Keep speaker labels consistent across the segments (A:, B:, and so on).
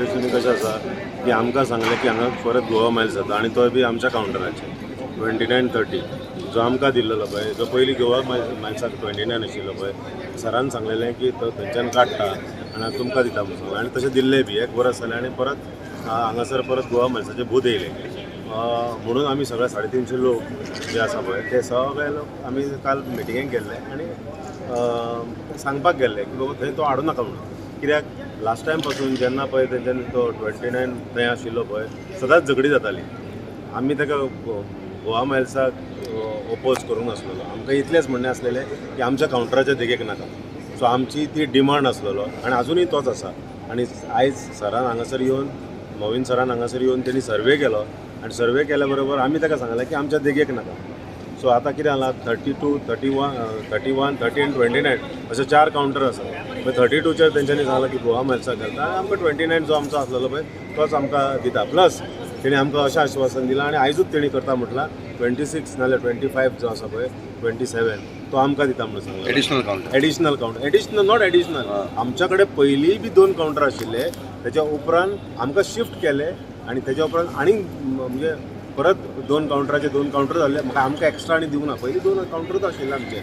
A: Computation कशें आसा की आमकां सांगलें की हांगा परत गोवा मायल्स जाता आनी तोय बी आमच्या कावंटराचेर 29 30 जो आमकां दिल्लेलो पळय, जो पयलीं गोवा मायल्साक 29 आशिल्लो पळय, सरान सांगलेलें की तो थंयच्यान काडटा आनी तुमकां दिता म्हणून सांगलें आनी तशें दिल्लें बी एक बरस जालें आनी परत हांगासर परत गोवा मायल्साचें भूत येयलें. म्हणून आमी सगळे 350 लोक जे आसा पळय, ते सगळे लोक आमी काल मिटिंगेक गेल्ले आनी सांगपाक गेल्ले की बाबा, थंय तो हाडूं नाका म्हणून. कित्याक लास्ट टायम पासून जेन्ना पळय तेंच्यांनी तो 29 थंय आशिल्लो पळय, सदांच झगडी जाताली. आमी ताका गोवा मायल्साक ओपोज करूंक नासलेलो. आमकां इतलेंच म्हणणें आसलेलें की आमच्या कावंटराच्या देगेक नाका. सो आमची ती डिमांड आसलेलो आनी आजुनूय तोच आसा. आनी आयज सरान हांगासर येवन, मोविन सरान हांगासर येवन तेणी सर्वे केलो आनी सर्वे केल्या बरोबर आमी ताका सांगलें की आमच्या देगेक नाका. सो आतां कितें जालां, 32, 31, 31, 30 आनी 29 अशे चार कावंटर आसा. मागीर 32चेर तेंच्यांनी सांगलां की गोवा मायल्साक घालता आनी आमकां 29 जो आमचो आसलेलो पळय, तोच आमकां दिता. प्लस तेणी आमकां अशें आश्वासन दिलां आनी आयजूच तेणी करता म्हटलां, 26 नाजाल्यार 25 जो आसा पळय, 27 तो आमकां दिता म्हणून सांगला.
B: Additional counter.
A: Additional counter, additional, not additional. आमच्या कडेन पयलीं बी दोन कावंटर आशिल्ले. तेच्या उपरांत आमकां शिफ्ट केले आनी तेच्या उपरांत आनीक म्हणजे परत दोन कावंटराचे दोन कावंटर जाल्ले. म्हाका आमकां एक्स्ट्रा आनी दिवंक ना. पयलीं दोन कावंटरूच आशिल्ले आमचे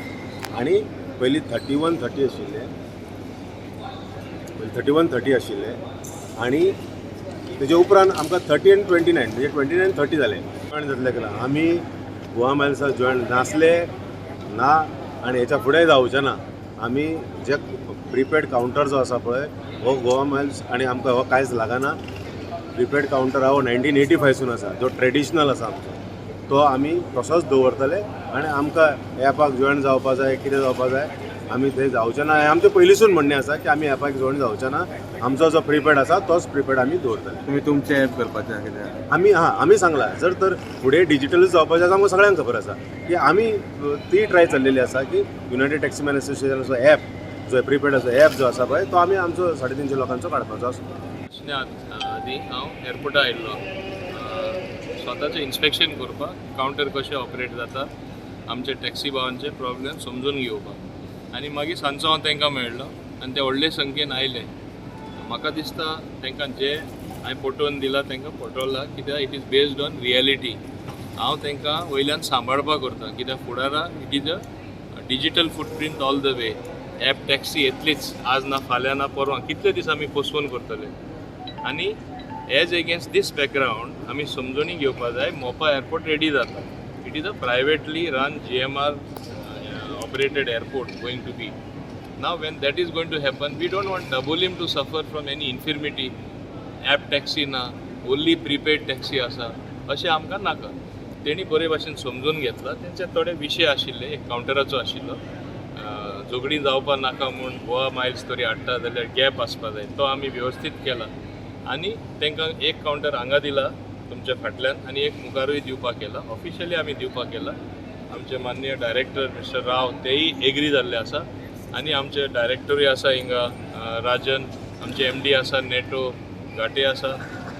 A: आनी पयलीं 31 30 आशिल्ले, पयलीं 31 30 आशिल्ले आनी तेजे उपरांत आमकां 30 आनी 29, म्हणजे 29 30 जाले. जॉयन जातले केला. आमी गोवा मायल्सा जॉयन नासले ना आनी हेच्या फुडें जावचें ना. आमी जे प्रिपेड कावंटर जो आसा पळय, हो गोवा मायल्स आनी आमकां हो कांयच लागना. प्रिपेड कावंटर हा हो 1985सून आसा, जो ट्रेडिशनल आसा आमचो, तो आमी तसोच दवरतले. आनी आमकां एपाक जॉयन जावपा जाय, कितें जावपा जाय, आमी थंय जावचे ना हें आमचें पयलींसून म्हणणें आसा की आमी एपाक जॉयन जावचे ना. आमचो जो प्रिपेड आसा, तोच प्रिपेड आमी दवरतले.
C: तुमी तुमचें ॲप करपाचें कितें?
A: आमी हां, आमी सांगला, जर तर फुडें डिजिटलूच जावपाचें आसा, आमकां सगळ्यांक खबर आसा की आमी ती ट्राय चल्लेली आसा की युनायटेड टॅक्सीमॅन असोसिएशनाचो एप जो प्रिपेड आसा, एप जो आसा पळय, तो आमी आमचो 350 लोकांचो काडपाचो आसा.
D: आदी हांव एअरपोर्टार आयिल्लो स्वताचें इन्स्पेक्शन करपाक, कावंटर कशें ऑपरेट जाता, आमचे टॅक्सी भावांचे प्रॉब्लेम समजून घेवपाक. आनी मागीर सांजचो हांव तांकां मेळ्ळो आनी ते व्हडले संख्येन आयले. म्हाका दिसता तांकां जे हांवें पटोवन दिलां, तांकां पटवलां, कित्याक it is based on reality. हांव तांकां वयल्यान सांबाळपाक करता, कित्याक फुडारा it is a digital footprint all the way. App taxi येतलीच, आज ना फाल्यां ना परवां. कितले दीस आमी पोस्टपोन करतले? आनी एज एगेन्स्ट दीस बॅकग्रावंड आमी समजूनी घेवपा जाय, मोपा एअरपोर्ट रेडी जाता. It is a privately run, GMR operated airport going to be. Now, when that is going to happen, we don't want Dabolim to suffer from any infirmity. App taxi ना, only prepaid taxi आसा, अशें आमकां नाका. तेणी बरे भाशेन समजून घेतला. तेंचे थोडे विशय आशिल्ले, एक कावंटराचो आशिल्लो. झगडीं जावपा नाका म्हूण गोवा मायल्स तरी हाडटा जाल्यार गॅप आसपा जाय, तो आमी वेवस्थीत केला आनी तांकां एक कावंटर हांगा दिला तुमच्या फाटल्यान आनी एक मुखारूय दिवपाक केला. ऑफिशियली आमी दिवपाक केला. आमचे माननीय डायरेक्टर मिस्टर राव, तेय एग्री जाल्ले आसा आनी आमचे डायरेक्टरूय आसा हिंगा राजन, आमचे एमडी आसा नेटो घाटे आसा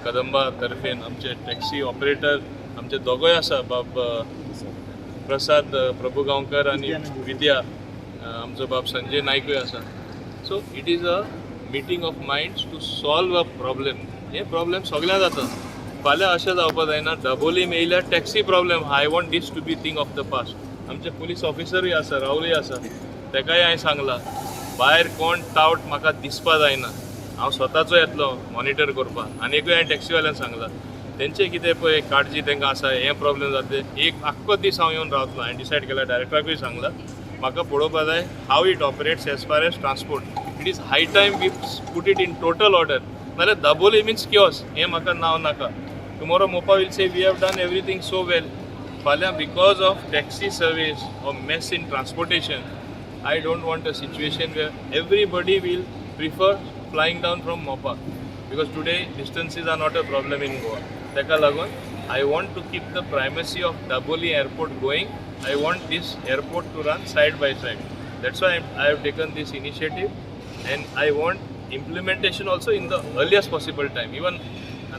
D: कदंबा तर्फेन, आमचे टॅक्सी ऑपरेटर आमचे दोगोय आसा, बाब प्रसाद प्रभुगांवकर आनी विद्या, आमचो बाब संजय नायकूय आसा. So it is a meeting of minds to solve a problem. हे प्रॉब्लेम सगळ्यांक जाता. फाल्यां अशें जावपा जायना, डबोलीम येयल्यार taxi problem. I want this to be thing of the past. आमचे पुलीस ऑफिसरूय आसा, राहुलूय आसा, तेकाय हांवें सांगलां, भायर कोण टावट म्हाका दिसपा जायना. हांव स्वताचो येतलो मॉनिटर करपाक. आनी एकूय हांवें टॅक्सीवाल्यांक सांगलां, तेंचे कितें पळय काळजी तांकां आसा, हें प्रॉब्लेम जातलें. एक आख्खो दीस हांव येवन रावतलो. हांवें डिसायड केलां, डायरेक्टराकूय सांगलां, म्हाका पळोवपा जाय how it operates as far as transport. It is high time we put it in total order, नाल्यार दाबोली मिन्स क्योस हें म्हाका नांव नाका. Tomorrow Mopa will say we have done everything so well. फाल्यां because of taxi service or mess in transportation, I don't want a situation where everybody will prefer flying down from Mopa, because today distances are not a problem in Goa. ताका लागून I want to keep the primacy of Dabolim airport going. I want this airport to run side by side. That's why I have taken this initiative and I want implementation also in the earliest possible time. Even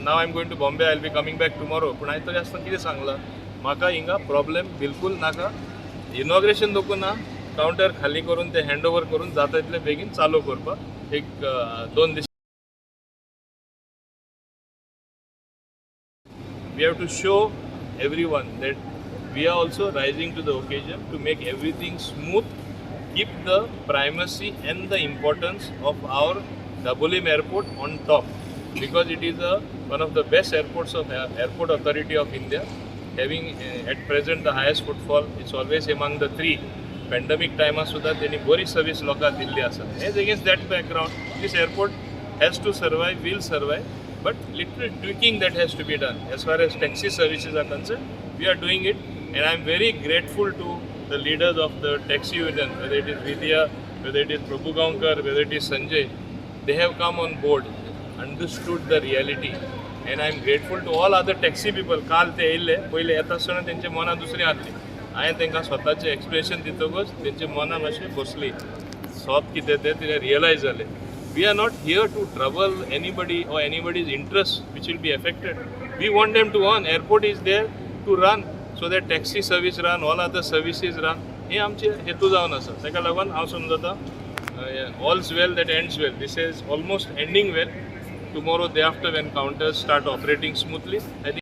D: now I am going to Bombay, I will be coming back tomorrow. पूण हांवें तरी आसतना कितें सांगलां, म्हाका हिंगा problem बिलकूल नाका. इनॉग्रेशन दोकून ना, कावंटर खाली करून ते हँड ओवर करून जाता तितले बेगीन चालू करपाक एक 2 दीस. We have to show everyone that we are also rising to the occasion to make everything smooth, keep the primacy and the importance of our Dabolim airport on top, because it is one of the best airports of Airport Authority of India, having at present the highest footfall. It's always among the three. Pandemic टायमार सुद्दां तेणी बरी service लोकांक दिल्ली आसा. As against that background, this airport has to survive, will survive, but little tweaking that has to be done. As far as taxi services are concerned, we are doing it, and I am very grateful to the leaders of the taxi union, whether it is Vidya, whether it is Prabhu Gaonkar, whether it is Sanjay. They have come on board, understood the reality, and I am grateful to all other taxi people. काल ते येयल्ले, पयले येता आसतना तेंच्या मनां दुसरी आहली. हांवें तांकां स्वताचें एक्सप्लेनेशन दितकच तेंच्या मनां मातशें बसली, सोत कितें तें तें रियलायज जालें. We are not here to trouble anybody or anybody's interest which will be affected. We want them to earn. Airport is there to run so that taxi service run, all other services run. हे आमचे हेतू जावन आसा. ताका लागून हांव समजता, all's well that ends well. This is almost ending well. Tomorrow, day after, when counters start operating smoothly, I think